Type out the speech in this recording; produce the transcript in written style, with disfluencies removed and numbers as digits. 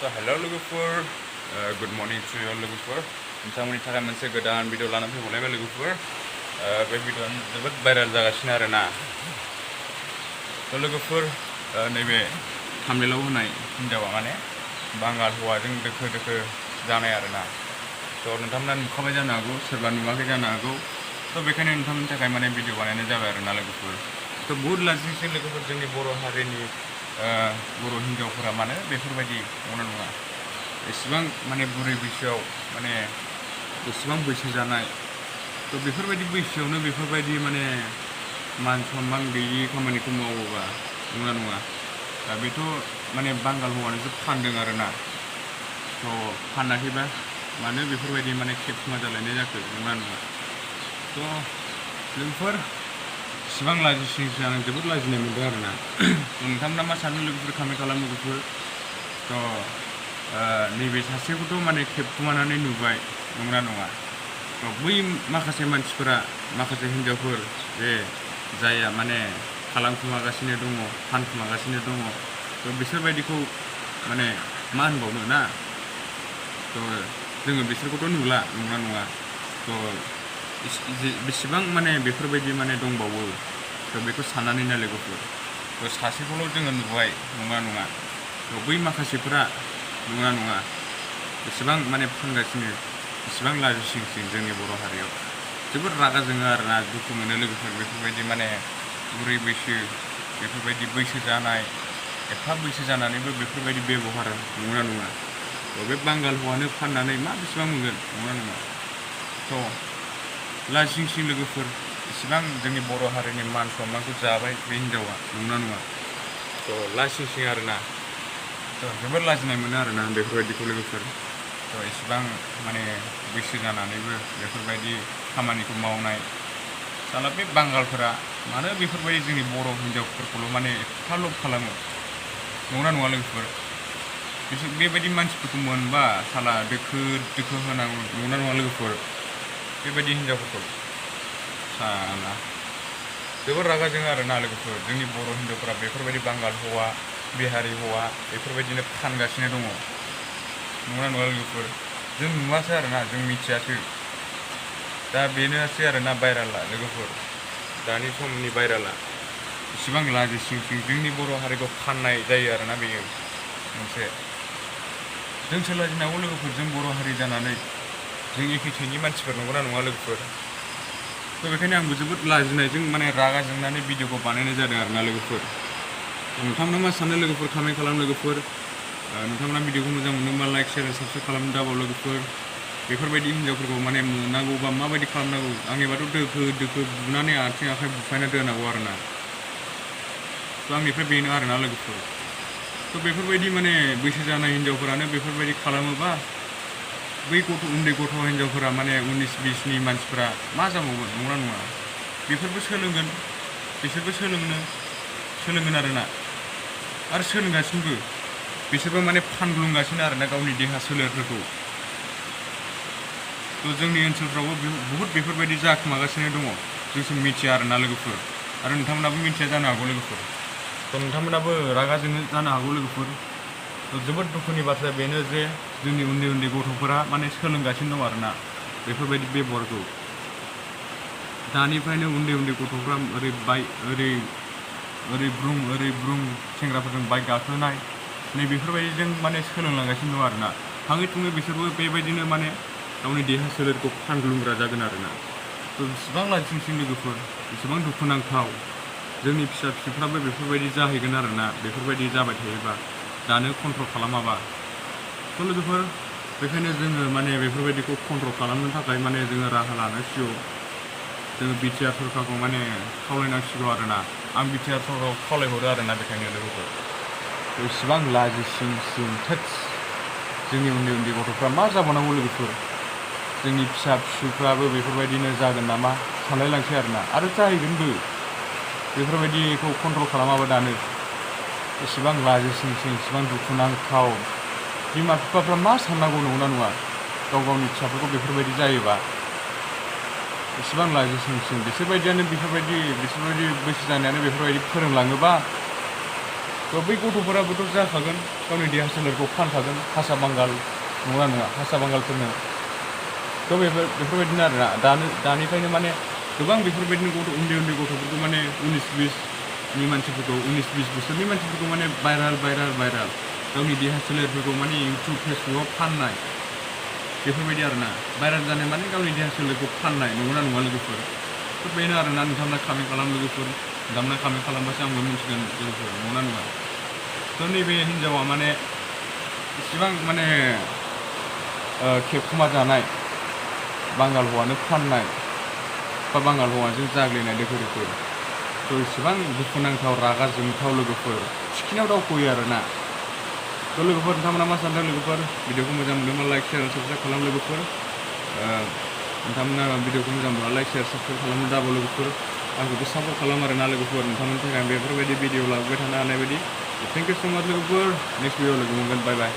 So hello logoफोर good morning to you logoफोर नोंथांमोननि थाखाय मोनसे गोदान भिडिअ लानानै फैबावलायबाय लोगोफोर बे भिडिअआ जोबोद भाइरेल जागासिनो आरोना लोगोफोर नैबे थाम्बनेलाव होनाय हिनजावा माने बांगाल हौवाजों दोखो दोखो जानाय आरोना नोंथांमोना नुखाबाय जानो हागौ सोरबा नुवाखै जानो हागौ बेखायनो नोंथांमोननि थाखाय माने भिडिअ बानायनाय जाबाय आरोना लोगोफोर बहुत लाजिसै लोगोफोर जोंनि बर' हारिनि बर' हिनजावफोरा माने बेफोरबायदि नङा एसेबां माने बुरै बैसोआव माने एसेबां बैसो जानाय बेफोरबायदि बैसोआवनो बेफोरबायदि माने मान सनमान गैयि खामानिखौ मावोबा नङा दा बेथ' माने बांगाल हौवानोसो फानदों आरोना फानाखैबा मानो बेफोरबायदि माने खेबखुमा जालायनाय जाखो नङा लोगोफोर इसिबां लाजिसिंसिं आं जोबोद लाजिनाय मोनदों आरोना नोंथांमोना मा सानो लोगोफोर कमेन्ट खालाम लोगोफोर नैबे सासेखौथ' माने खेबखुमानानै नुबाय नङा बै माखासे मानसिफोरा माखासे हिनजावफोर जे जायहा माने खालामखुमागासिनो दङ फानखुमागासिनो दङ बिसोरबायदिखौ माने मा होनबावनो ना जोङो बिसोरखौथ' नुला नङा बेसेबां माने बेफोरबायदि माने दंबावो बेखौ साननानै नाय लोगोफोर सासेखौल' जोङो नुबाय नङा बै माखासेफोरा नङा बेसेबां माने फानगासिनो बेसेबां लाजिसिंसिं जोंनि बर' हारियाव जोबोद रागा जोङो आरोना दुखु मोनो लोगोफोर बेफोरबायदि माने बुरै बैसो बेफोरबायदि बैसो जानाय एफा बैसो जानानैबो बेफोरबायदि बेब'हार नङा बे बांगाल हौवानो फाननानै मा बेसेबां मोनगोन नङा लाजिसिंसिं लोगोफोर इसिबां जोंनि बर' हारिनि मान सनमानखौ जाबाय बे हिनजावा नङा लाजिसिंसिं आरोना जोबोद लाजिनाय मोनो आरोना बेफोरबायदिखौ लोगोफोर इसिबां माने बैसो जानानैबो बेफोरबायदि खामानिखौ मावनाय साला बे बांगालफोरा मानो बेफोरबायदि जोंनि बर' हिनजावफोरखौल' माने एफा लब खालामो नङा लोगोफोर बिसोर बेबायदि मानसिफोरखौ मोनबा साला दोखो होनांगौ नङा लोगोफोर बेबायदि हिनजावफोरखौ साला जोबोद रागा जोङो आरोना लोगोफोर जोंनि बर' हिनजावफोरा बेफोरबायदि बांगाल हौवा बिहारि हौवा बेफोरबायदिनो फानगासिनो दङ नङा लोगोफोर जों नुवासै आरोना जों मिथियासै दा बेनोसै आरोना भाइराला लोगोफोर दानि समनि भाइराला इसिबां लाजिसिंसिं जोंनि बर' हारिखौ फाननाय जायो आरोना बेयो मोनसे जों सोलायनांगौ लोगोफोर जों बर' हारि जानानै जों एखे थैनि मानसिफोर नङा लोगोफोर बेखायनो आंबो जोबोद लाजिनायजों माने रागा जोंनानै भिडिअखौ बानायनाय जादों आरोना लोगोफोर नोंथांमोना मा सानो लोगोफोर कमेन्ट खालाम लोगोफोर नोंथांमोना भिडिअखौ मोजां मोनदोंबा लाइक शेयार साबस्क्राइब खालामनो दाबाव लोगोफोर बेफोरबायदि हिनजावफोरखौ माने मोननांगौ बा माबायदि खालामनांगौ आंनिबाथ' दोखो बुनानै आथिं आखाइ बुफायना दोननांगौ आरोना आंनिफ्राय बेनो आरोना लोगोफोर बेफोरबायदि माने बैसो जानाय हिनजावफोरानो बेफोरबायदि खालामोबा बै उन्दै गथ' हिनजावफोरा माने 19-20नि मानसिफोरा मा जाबावगोन नङा बेफोरबो सोलोंगोन बिसोरबो सोलोंगोन आरोना आरो सोलोंगासिनोबो बिसोरबो माने फानग्लुंगासिनो आरोना गावनि देहा सोलेरफोरखौ जोंनि ओनसोलफ्रावबो बुहुद बेफोरबायदि जाखोमागासिनो दङ जोंसो मिथिया आरोना लोगोफोर आरो नोंथांमोनाबो मिथिया जानो हागौ लोगोफोर नोंथांमोनाबो रागा जोंनो जानो हागौ लोगोफोर जोबोद दुखुनि बाथ्राया बेनो जे जोंनि उन्दै गथ'फोरा माने सोलोंगासिनो दं आरोना बेफोरबायदि बेब'हारखौ दानिफ्रायनो उन्दै गथ'फ्रा ओरै ब्रुं सेंग्राफोरजों बाइक गाखोनाय नै बेफोरबायदिजों माने सोलोंलांगासिनो दं आरोना थाङै थुङै बिसोरबो बेबायदिनो माने गावनि देहा सोलेरखौ फानग्लुंग्रा जागोन आरोना बेसेबां लाजिसिंसिं लोगोफोर बेसेबां दुखुनांथाव जोंनि फिसाफ्राबो बेफोरबायदि जाहैगोन आरोना बेफोरबायदि जाबाय थायोबा दानो कन्ट्रल खालामाबा लोगोफोर बेखायनो जोङो माने बेफोरबायदिखौ कन्ट्रल खालामनो थाखाय माने जोङो राहा लानांसिगौ जोङो बिटिआर सरकारखौ माने खावलायनांसिगौ आरोना आं बिटिआर सरकारखौ खावलायहरो आरोना बेखायनो लोगोफोर इसिबां लाजिसिंसिं जोंनि उन्दै गथ'फ्रा मा जाबावनांगौ लोगोफोर जोंनि फिसौफ्राबो बेफोरबायदिनो जागोन नामा सानलायलांसै आरोना आरो जाहैगोनबो बेफोरबायदिखौ कन्ट्रल खालामाबा दानो इसिबां लाजिसिंसिं इसिबां दुखुनांथाव बिमा बिफाफ्रा मा साननांगौ नङा गावनि फिसाफोरखौ बेफोरबायदि जायोबा इसिबां लाजिसिंसिं बिसोरबायदियानो बेफोरबायदि बैसो जानायानो बेफोरबायदि फोरोंलाङोबा थ' बै गथ'फोराबोथ' जाखागोन गावनि देहा सोलेरखौ फानखागोन हारसा बांगाल नङा हारसा बांगालफोरनो थ' बेफोरबायदिनो आरोना दानिफ्रायनो माने गोबां बेफोरबायदिनो उन्दै गथ'फोरखौ माने 19-20 मानसिफोरखौ 19-20 बोसोरनि मानसिफोरखौ माने भाइराल गावनि देहा सोलेरफोरखौ माने इउटुब फेसबुकआव फाननाय बेफोरबायदि आरोना भाइराल जानाय माने गावनि देहा सोलेरखौ फाननाय नंगौना नङा लोगोफोर थ' बेनो आरोना नोंथांमोना कामेन्ट खालाम लोगोफोर नोंथांमोना कामेन्ट खालामबासो आंबो मिथिगोन लोगोफोर नंगौना नङा थ' नैबे हिन्जावा माने इसिबां माने खेबखुमा जानाय बांगाल हौवानो फाननाय बा बांगाल हौवाजों जाग्लिनाय लोगोफोर थ' इसिबां दुखुनांथाव रागा जोंथाव लोगोफोर थिखिनायाव दावखोयो आरोना थ' लोगोफोर नोंथांमोना मा सानदों लोगोफोर भिडिअखौ मोजां मोनदोंबा लाइक शेयार साबस्क्राइब खालाम लोगोफोर नोंथांमोना भिडिअखौ मोजां मोनबा लाइक शेयार साबस्क्राइब खालामनो दाबाव लोगोफोर आंखौबो सापर्ट खालाम आरोना लोगोफोर नोंथांमोननि थाखाय बेफोरबायदि भिडिअ लाबोबाय थानो हानाय बायदि थेंक इउ स' माच लोगोफोर नेक्स्ट भिडिअ लोगो मोनगोन बाय बाय